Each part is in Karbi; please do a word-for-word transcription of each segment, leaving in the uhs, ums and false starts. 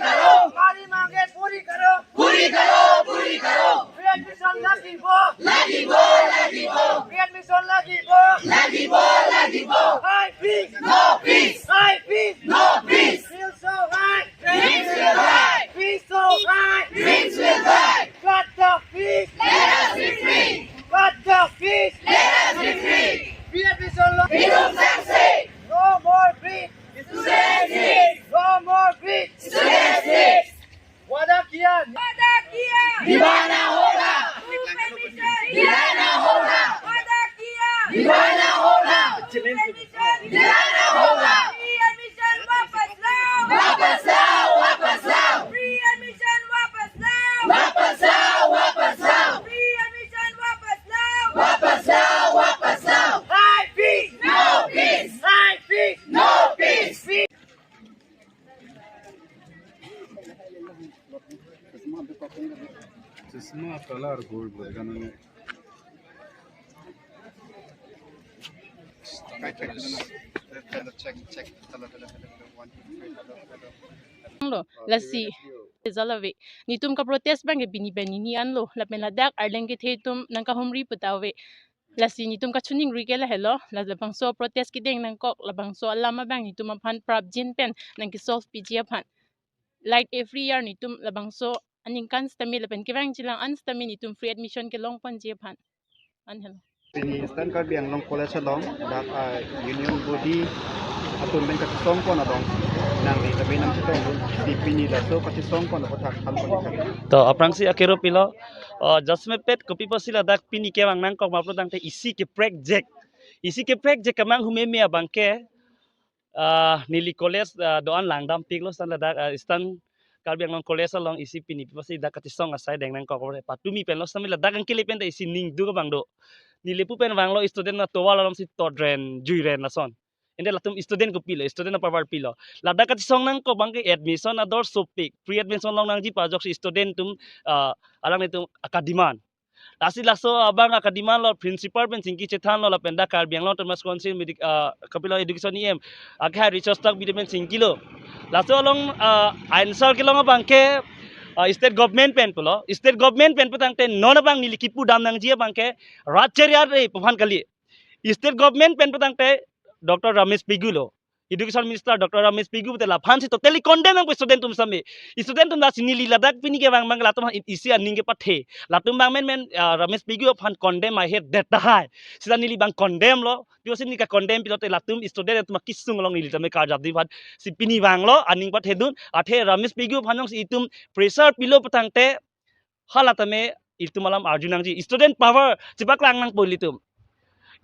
करो। हमारी मांगे पूरी करो। पूरी करो, पूरी करो। Free admission लागिबो। लागिबो, लागिबो। Free admission लागिबो। लागिबो, लागिबो। High fees. No peace. High fees. No peace. Fees so high. Dreams will die. Fees so high. Dreams will die. Cut the fees. Let us be free. Cut the fees. Let us be free. Free admission law. Bidung Sangse. No more free. Students' fees. No more free. Students' fees. वादा किया। वादा किया। निभाना होगा। Proof admission। दिलाना होगा। वादा किया। निभाना होगा। Proof admission। दिलाना होगा। Free admission वापस लाओ। वापस लाओ, वापस लाओ। Free admission वापस लाओ। वापस लाओ, वापस लाओ। Free admission वापस लाओ। वापस लाओ, वापस लाओ। High fees। No peace। High fees। No peace। चश्मा color gold है, गाना में। Check, check, hello, hello, hello, hello, one, two, three, hello, hello, hello. Lo, lasi, jala ave. Netum ka protest abangke pini pen hini anlo, lapen ladak arleng kethe atum nangkahumri pu ta ave. Lasi netum kachiningri ke lahelo, la labangso protest kedeng nangkok, labangso alam abang netum aphan prapjin pen nangke-solve piji aphan. Like every year netum labangso aningkan sitame lapen kevangjilang an sitame netum free admission kelong ponji aphan. An helo. Pini Eastern Karbi Anglong College along dak, ah, union body atum pen kachisong pon along nangli tabe nangchetongdun, si pini laso kachisong pon aphuthak than pon ikha. To aphrangsi akero pilo, ah, jasmepet kopi pusi ladak pini kevang nangkok ma pulotangte isi keprek jek. Isi keprek jek kemang humeme abangke, ah, neli college, ah, do-an langdam piklo, seta ladak, ah, Eastern Karbi Anglong College along isi pini pusi dak kachisong asai deng nangkok re. Patumi penlo seta ladak angkele pen ta isi ningduk abang do. Neli pu pen vanglo student na tovar alongsi totren, juiren lason. Ante latum student kopilo, student apower pilo. Ladak kachisong nangkok abangke admission ador sopik, free admission long nangji pu ajoksi student atum, ah, alanglitum aka-demand. Lasi laso abang aka-demand lo principal pen chingki chethanlo lapen dak Karbi Anglong Autonomous Council medik, ah, kopilo education E M, akhai Richard Tokbi pen chingkilo. Laso along, ah, answer kelong abangke, ah, state government pen pulo. State government pen putangte non abang neli kipudam nangji abangke rat cheriar re pu aphan kali. State government pen putangte Doctor Ramesh Pegu lo. Education Minister Doctor Ramesh Pegu pute laphansi totally condemn nangpo student atum sitame. Student atum lasi neli ladak pini kevang abang latum isi aning kepathe. Latum abang menmen, ah, Ramesh Pegu aphan condemn ahet det tahai. Seta neli abang condemn lo. Pi pusi neli ka-condemn pulote latum student atum akisung along neli tame karjap di aphan si pini vanglo aning pathedun. Athe Ramesh Pegu aphan jongsi itum pressure pilo putangte hala tame itum alam arju nangji. Student power chepaklang nangpo ilitum.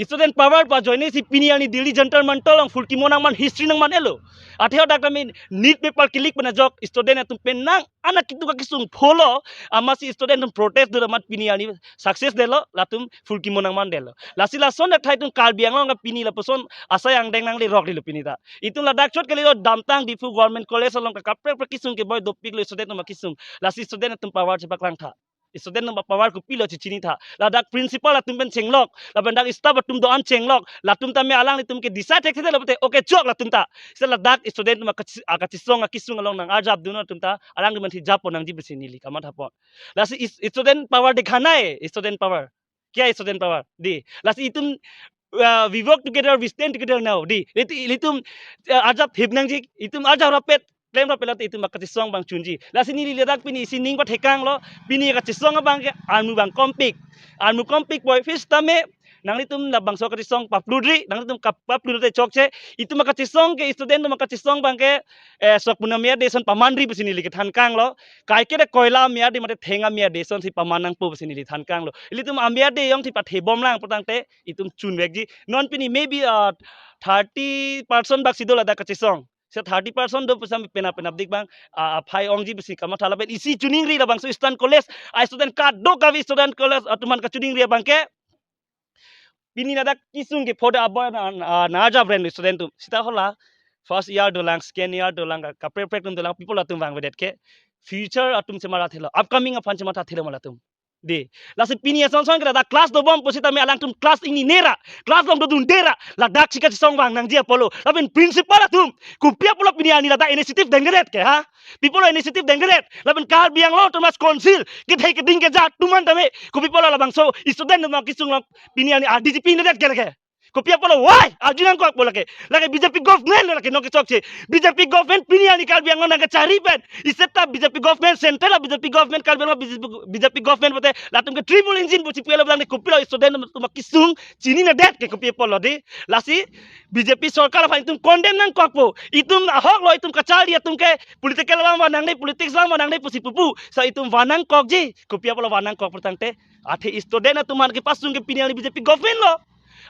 Student power pajoine si pini arni Delhi Jantar Mantar along phulkimo nangman, history nangman-elo. Athe hadak tame NEET paper ke-leak pen ajok student atum penang anak kitu kakisung pholo, amatsi student atum protest dun amat pini arni success detlo, latum phulkimo nangman detlo. Lasi lason dak thai atum Karbi Anglong ka pini lapuson asai angdeng nanglerok detlo pini ta. Itum ladak chot kalilo, damtang Diphu Government College along ka kaprek prek kisung keboi dopiklo student atum akisung. Lasi student atum power chepaklangtha. Student atum power kopilo chechinitha. Ladak principal atum pen chenglok, lapen dak staff atum do-an chenglok, latum tame alanglitum ke decide thekthedetlo pute okay chok latum ta. Seta ladak student atum akachis-, akachisong akisung along nang-arjapdun atum ta, alangli manthi japon nangji pusi neli kamatha pon. Lasi is-, student power dikhana hai, student power. Kya hai student power? Di. Lasi itum, ah, we work together, we stand together now. Di. Ilitum, ilitum, ah, arjap thip nangji, itum arjap rapet, klem rapet late itum akachisong abang chunji. Lasi neli ladak pini isi ning pathekanglo, pini akachisong abangke armu abang kompik. Armu kompik boy fis tame, nanglitum labangso akachisong paplu dri, nanglitum kap-, paplu te chokche, itum akachisong ke student atum akachisong abangke, eh, sok puna mia deson paman dri pusi neli kethankanglo, kaike de koila mia de mate theng amia desonsi paman nangpo pusi neli thankanglo. Ilitum amia de jongsi pathebomlang putangte itum chunvekji. Non pini maybe, ah, thirty percent bak si do ladak kachisong. Seta thirty percent do pusitame penap penapdik abang, ah, aphai ongji pusi kamatha lapen isi chiningri labangso Eastern College a student kadokave Eastern College atum aphan kachiningri abangke pini ladak kisung ke phoda abang na, na, na-arjap ren student atum. Seta hala first year dolang, second year dolang, ka, kaprek prek atum dolang, people atum vangvedet ke future atum chemara thelo, upcoming aphan chematha thelo ma latum. Dei, lasi pini ason son ke ladak class dobom pusitame alangtum class ingni nera, class long dodun dera, ladak si kachesong vang nangji apotlo. Lapen principal atum, kopi apotlo pini arni ladak initiative dengdet ke, ha? Pi apotlo initiative dengdet? Lapen Karbi Anglong Autonomous Council kethek keding keja atum an tame, kopi apotlo labangso student atum akesung along pini arni ardi chipinedet ke lake? Kopi apotlo, why? Arju nangkok apotlo lake. Lake B J P government lo lake, non kechokche. B J P government pini arni Karbi Anglong nangkachari pen. Isi ta B J P government, central a B J P government, Karbi Anglong B J P, B J P government pulote latum ke triple engine pu chipilo abang dei, kopilo student atum akesung chininedet ke, kopi apotlo dei? Lasi B J P sorkar aphan itum condemn nangkokpo. Itum ahoklo, itum kacharli atum ke political alam vanang dei, politics alam vanang dei pusi pupu. Sa itum van nangkokji, kopi apotlo van nangkok pulotangte, athe student atum aphan kepasung ke pini arni B J P government lo.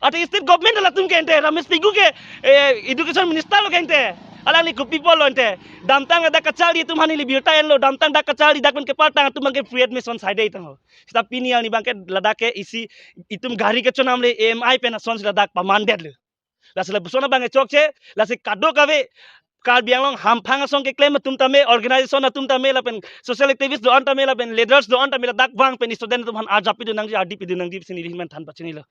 Athe state government latum ke ante, Ramesh Pegu ke, eh, education minister lo ke ante. Alangli kopi apotlo ante? Damtang ladak kacharli atum aphan ili birta enlo, damtang dak kacharli dak pen kepatang atum abang ke free admission saidei tangho. Seta pini arni abang ke ladak ke isi itum gari kechonam le E M I pen asonsi ladak pamandetlo. Lasi lapuson abang ke chokche, lasi kadokave Karbi Anglong hamphang asong keklem atum tame, organization atum tame, lapen social activist do-an tame, lapen leaders do-an tame ladak vang pen student atum aphan arjap pidun nangji, ardi pidun nangji pusi neli ahin pen than pachinilo.